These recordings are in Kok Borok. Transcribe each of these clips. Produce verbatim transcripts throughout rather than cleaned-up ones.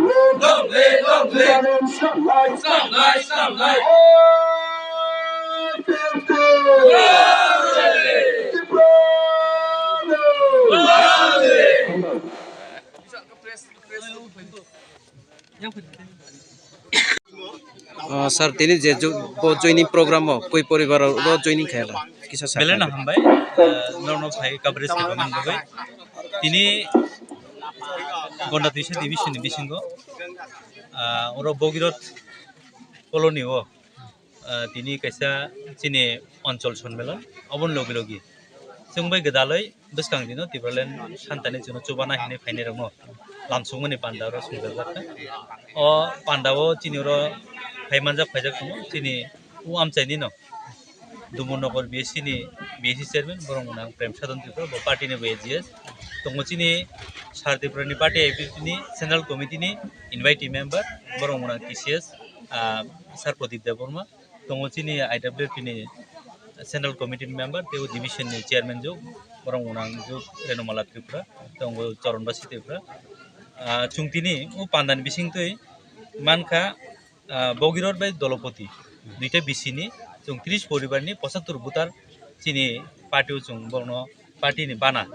Long live, long live. Long live, long live. Ah, sir, tini je jo-, bo joining program o koi poribar o joining khaila kisa sa. Belai no hambai, eh, norno phai coverage khe bagwi. Tini Gonda Twisa division ni bisingo, ah, oro Bogirot colony o, ah, tini kaisa chini onchol sonmelon, oboni logi logi chwng bai gwdalwi bwskang dino Tipraland santani chwngno chubana hinwi phainairokno lamsukmani panda oro swngjak jak kha. O panda o chini oro phai manjak phaijak tongo chini o amchaini no Dumunogor B S C ni B S C chairman borok mwnang Prem Sadhan Tripura, bo party ni bo A G S. Tongo chini Sar Tripura ni party I P F T ni central committee ni invitee member borok mwnang T C S, ah, Sar Pradip Debbarma. Tongo chini I W F T ni central committee ni member tei o division ni chairman juk, borok mwnang juk Renomala Tripura, tongo Charanbasi Tripura. Ah, chwng tini o panda ni bisingtwi mankha, ah, Bogirot bai Dolopoti, duita B C ni, chwng tris poribar ni pochattor voter chini party o chwng bono party ni bana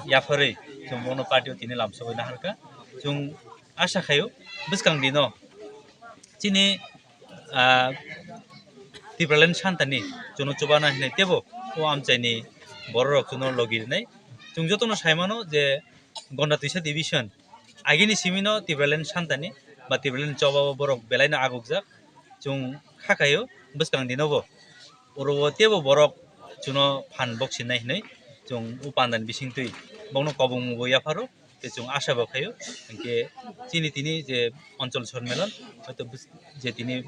yapharwi chwng bono party o tini lamsogwi naharkha. Chwng asha khaio bwskang dino chini, ah, Tipraland santani chwngno chubana hinwi teibo o amchaini bororok chwngno logi rwnai. Chwng jotono sai mano je Gonda Twisa division agini simino Tipraland santani ba Tipraland choba o borok belaino agukjak. Chwng kha khaio bwskang dino bo oro o teibo borok chwngno phan bok sinai hinwi chwng o pandani bisingtwi bokno kobong mugo yapharo. Tei chwng asha bo khaio, hinkhe chini tini je onchol sonmelon hoito bus-, je tini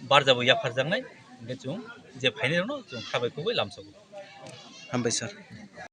barjabo yapharjaknai, hinkhe chwng je phainairokno chwng khabai khugui lamsogo. Hambai sir.